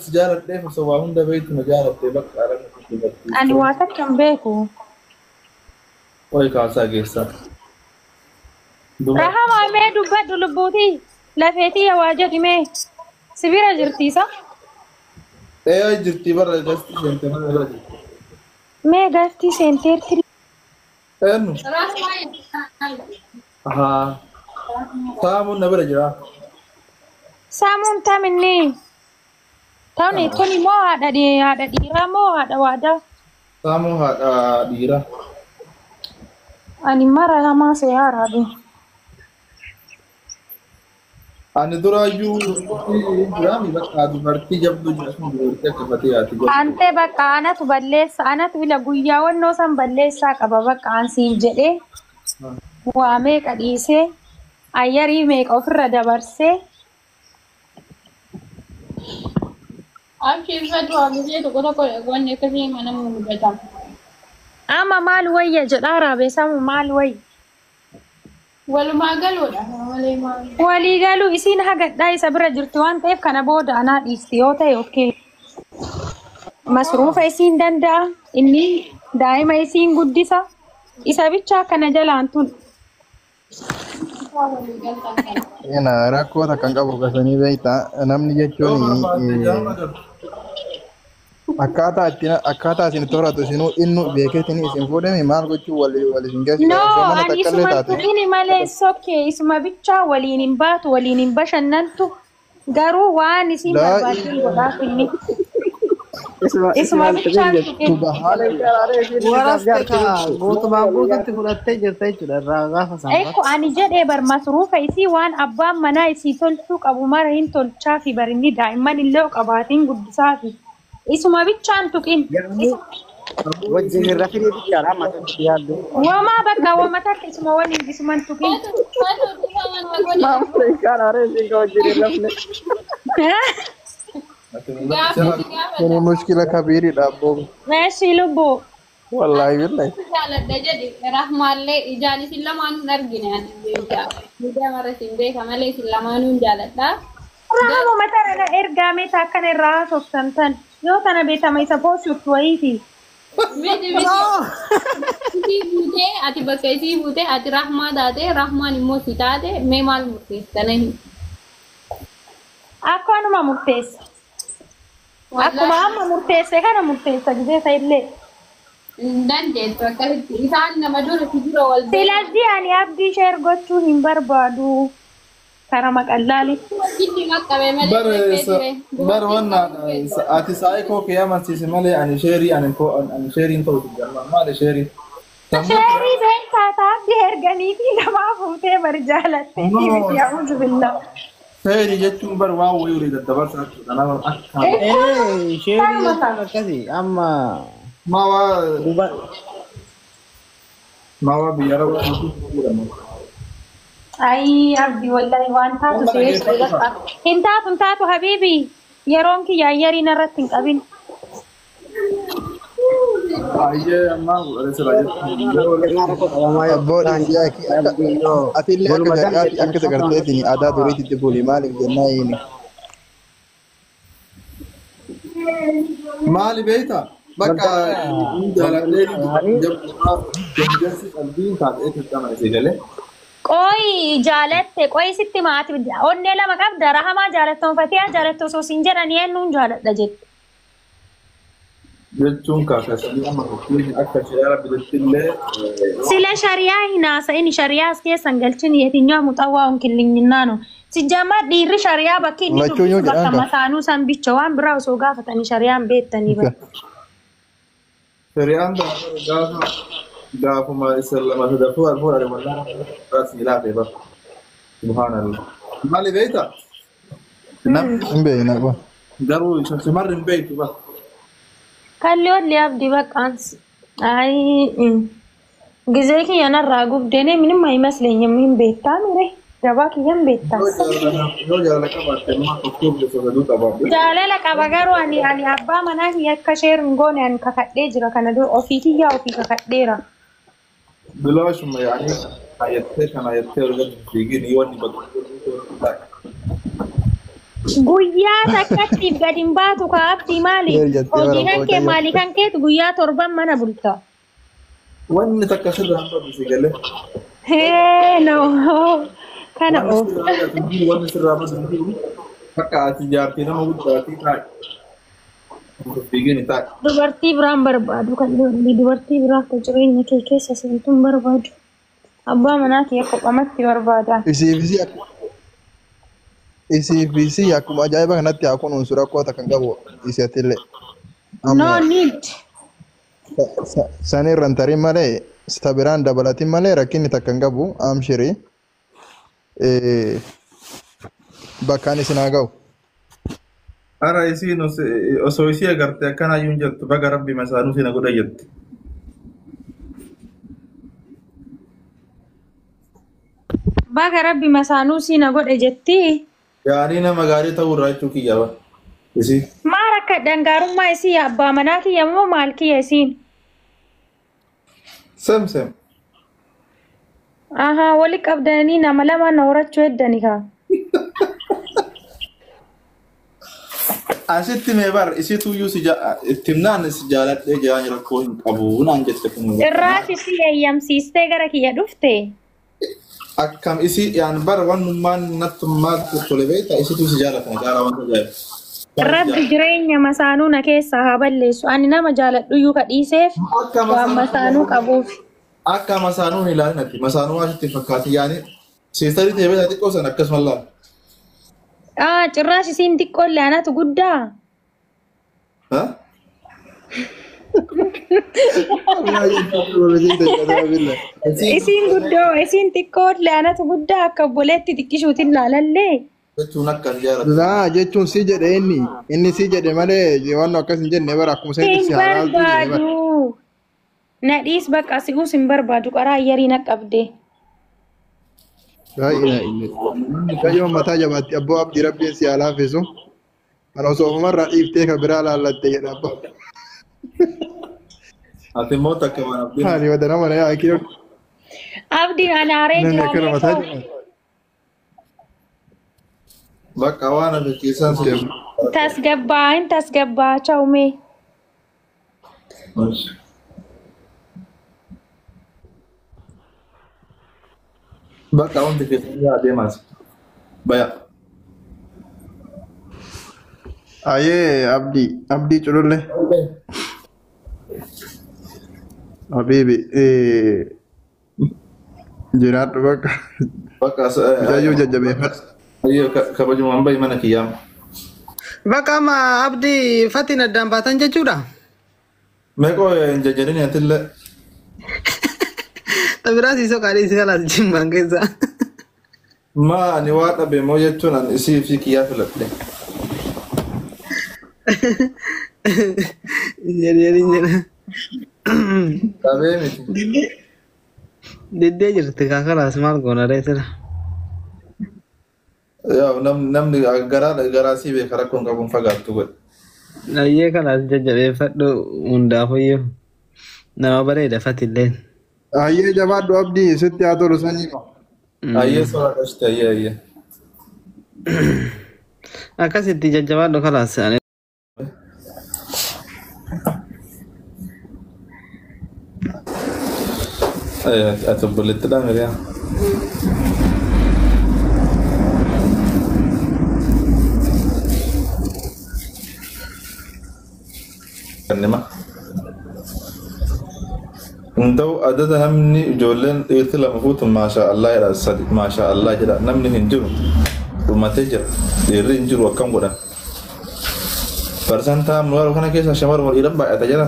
Si jaaladheef osoo waa hunda beektu na jaalattee bakka alamni kun dubartii. Ani waa takka hin beeku. Oi kaasaa geessaa. Rahamaa mee dubbadhu lubbuutii lafeetii waa jedhi mee si bira jirtiisa. Ee jirtii barra gasti seente mana bira jirti. Mee gaftii seenteerti. Eenyu? Ahaa. Saamuun na bira jira. Saamuun taminni. Tani kuni moo haadha dhiiraa moo haadha waadaa? Saamuun haadha dhiiraa. Ani mara hamaa seeraa bi. Ani duraayyuu jiraami bakka dubartii jabduu jira sun dubartii akka fatee yaati jabduu. Ante bakka anatu balleessa anatu ila guyyaa wannoo san balleessaa qaba bakka an siif jedhee waa meeqa dhiisee ayyarii meeqa ofirra dabarsee. Abshir fatu gisee tokko tokko wanni akkasii mana mudata. Amma maal wayya jedhaa raabeessamu maal wayya? Walumaa galuudha malee maal. Walii galuu isiin hagadhaa isa bira jirti waan ta'eef kana booda anaa dhiisti yoo ta'e okkee. Masruufa isiin danda'a inni daa'ima isiin guddisa isa bichaa kana jalaan tun. Ena rakkoo takka hin qabu gasanii beektaa namni jechuun akkaataa ittiin akkaataa isin itti horatu isinuu innu beekeetiin isin fuudhame maal gochuu wal wal isin geessu No, osoo mana ani takka illee isuma taate. tuqini malee sokkee isuma bichaa waliin hin baatu waliin hin bashannantu garuu waan isiin Laa barbaaddu godhaaf inni. Isuma bichaa tuqin. Waraste ka guutumaan guututti fudhattee jirta jechuudha irraa gaafa sanbat. Ekko ani jedhee bar masruufa isii waan abbaan manaa isii tolchuu qabu mara hin tolchaafi bar inni daa'imman illee qabaatiin guddisaafi. Isuma bichaan tuqin. Wajjin hin rafinii biyyaadha amma tokko yaaddu. Wamaa bakka wama takka isuma waliin isuman tuqin. Fatu dhufa mana godhe. Maal kaaree isin ka wajjin hin rafne. Gaafa si gaafata. Kuni mushkila kabiiridha abboo. Meeshii lubbuu. Wallaahi billahi. Jaaladha jedhi rahmaallee ijaan isin lamaanuu hin argine ani beekaa. Miidiyaa mara isin beeka malee isin lamaanuu hin jaaladha. Rahama tana ergaa meeta akkana irraa haasoftan tan yoo tana beetama isa poosiftu wayiiti. Miti miti. Isii buutee ati bakka isii buutee ati rahmaa taate rahmaan immoo si taate mee maal murteessitanii? Akkanuma murteessa. Akkuma amma murteesse kana murteessa gisee ta'ellee. Hin dandeettu akkasitti isaan nama dura si dura wal beekan. Silazii ani abdii ishee gochuu hin barbaadu. Kara maqallaali. Wajjin qaqqabe malee beekee ture. Bar wanna ati saayikoo kee amansiise malee ani sheerii ani koo ani sheeriin ta'u jaalladha maali sheerii. Sheerii beektaa taabdii erganii fi namaa fuutee bar jaalattee miti a'uuzu billaa. Sheerii jechuun bar waan wayii olii daddabarsa jechuudha nama akka Ee sheerii jechuun akkasii amma maa waa duba maa waa biyya arabaa jedhama. Ayi abdii wallahi waan taatu seesu hin taatu hin taatu habiibi yeroon kiyya ayyariin irratti hin qabin. Ayyee ammaa godhate sira jechuun. Abboo dhiisii ati illee akka jaqaati akka sagarteetiin aadaa duriititti buli maaliif jennaa inni. Maali beektaa? Bakka hin jaaladhee jabduudhaa jabduudhaa qalbiin taatee dirqama isii galee. Qoyi jaalatte qoyi sitti maati onnee lama qabda rahamaa jaalattoon fatiyaa jaalattu osoo siin jedhanii eenyuun jaaladha jette. Jechuun kaakasanii amma fakkeenya akka shari'aa biratti illee Sila shari'aa hin haasa'in shari'aa as keessan galchin yetinyaa muxawwaa onkillinyinaa no. Sijjammaa dhiirri shari'aa bakki inni Lachuu yoo dubbisu bakka jedhan ka. masaanuu san bicha waan biraa osoo gaafatanii shari'aan beektanii bara. Shari'aan gaafa gaafuma isa lama sadaffaa fuudhanii wallaan si laafee bara. Subhaanallah. Maali beektaa? Namni Hin beekna abboo. garuu shamarri hin beektu bara. Kalli olli abdii baqqaans. Ayi gizee kiyya narraa gubdeenee ምንም አይመስለኝም። hin beektaa mire gabaa kiyya hin beektaa. Yoo jaalala qabaatte immoo tokko bilisa saduu qabaadhu. Jaalala qaba garuu ani ani abbaa manaa kiyya akka sheer hin goone ani kakadhee jira kana dura ofii kiyyaa ofii kakadheera. Bilaashuma yaanii kana jettee kana jettee ol gadi fiigin wanni bakka. Guyyaa takkatti gadi hin baatu kaabdi maali? Hojii kan kee maali kan keetu guyyaa torban mana bulta. Wanni takka sirraa hin badu si galee. Hee no. Kana oofu. Wanni sirraa badu hin jiru. Akka ati jaartii nama guddaatii taa'i. Fiigeen taa'i. Dubartii biraan barbaadu kan dubartii biraa akka jireenya kee keessa seentuun barbaadu. Abbaa manaa kee kophamatti barbaada. Isiif isii akkuma ajaa'iba kanatti haa kunuunsu rakkoo takka hin qabu isiatillee. No need. San irra hin tarin malee ta biraan dabalatin malee rakkinni takka hin qabu amshirii. Bakkaan isin haa ga'u. Ara isiin osoo isii agarte akkanaayyuu hin jettu baga rabbi masaanuu sina godha jetti. Baga rabbi masaanuu sina godhe jetti. Gaarii nama gaarii ta'uu irraa jechuu kiyya ba. Isii. Maal akka dhangaarummaa isii abbaa manaa kiyya moo maal kiyya isiin? Sem sem. Ahaa wali qabdanii nama lama na horachuu heddani kaa. Asitti mee bar isitu iyyuu si itti himnaan si jaaladhee jiraan rakkoo hin qabu naan jette kun. Irraas isii eeyyamsiistee gara kiyya dhufte. Akkam isii yaan bar wannummaan nattummaa tole beekta isitu si jaalatan caalaa wanta ajaa'iba. Rabbi jireenya masaanuu na keessaa haa balleessu. Ani nama jaaladhu iyyuu ka dhiiseef waan masaanuu qabuuf. Akka masaanuu hin ilaalin ati masaanuu waan sitti fakkaati yaani siistarii ta'e beektaa xiqqoo sana akkasuma laala. Ah, cirraash isiin xiqqoollee anatu guddaa. Ha? Isiin guddoo isiin xiqqoollee anatu guddaa akka obboleetti xiqqishuutiin laalallee. Jechuun akka hin jaalatu. Laa jechuun si jedhe inni si jedhe malee waan akkas hin jenne bara akkuma Hin sanitti si halaaltu jedhe bara. barbaadu. Na dhiis bakka si'uus hin barbaadu qaraa ayyarii na qabde. Laa ilaaha illallah. Mucayyoon mataa jabaatti abboo abdii rabbiin si haa laaffisu. Kan osoo ofumarraa dhiiftee kan biraa laallatte jedha abbaa. Ati immoo takka waan abdiin. Haali wadana mana yaa kiyoo. Abdiin ana aaree Namni jira akkana mataa beekoo. jabaatti. Bakka waan hafe keessaan si. Tasgabbaa hin tasgabbaa cha'umee. Bakka wanti keessan yaa adeemaas. Baya. Ayyee abdii abdii cululle. Habiibi jiraadhu bakka. Bakka Mucayyoo jajjabeeffadhu. Ayyoo kabajumaan bahi mana kiyyaama. Bakka amma abdii fatiin addaan baatan jechuudha. Meeqoo hin jajjadin atillee. Xabiraa siisoo qaalii si kalaas jimmaan keessa. Maa ani waa dhabe moo jechuun ani isii fi kiyyaa filadhe. Jedhi jedhi jedha. Dhabee miti. Diddee jirti kaa kalaas maal goona reetira. Yaa namni garaa garaa sii beeka rakkoon qabuun fagaattu godhe. Ayyee kalaas jajjabeeffadhu hundaafuyyuu. Nama bareeda fatilleen. Ayyee jabaadhu abdii sitti haa tolu sanyii koo. Ayyee soora qashte ayyee ayyee. Akkasitti jajjabaadhu kalaas. Ani Ati obboleetti dha miriyaa. Kannima. Hunda'u adada namni ijoolleen dhiirti lama fuutu maasha Allah jedha sadi maasha Allah jedha namni hin jiru dhumatee jira dhiirri hin jiru akkam godhan. Parsantaa muraasa kana keessa shamarruma dhiiran baay'ata jira.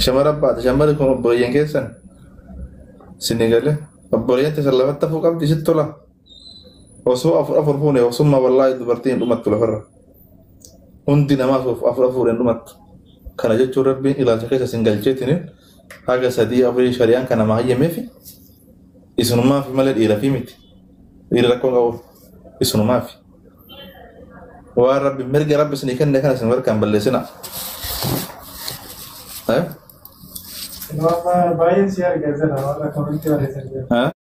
Shamarran baata shamarri kun obboleeyyan keessan. Sinigalee obboleeyyan teessan lafatti hafuu qabdi sitti tola. Osoo afur afur fuune osummaa wallaahi dubartiin dhumattu lafarra. Hundi namaa afur afur hin dhumattu. Kana jechuun rabbiin ilaalcha keessa sin galcheetiin haga sadii afurii shari'aan kana nama hayyameefi isinumaa fi malee dhiira fi miti. Dhiira rakkoon qabu isinumaa fi. Waan rabbi mirga rabbi isinii kenne kana isin barkaan balleessina. Baay'een si argaa jira warra kamitti barreessan jira.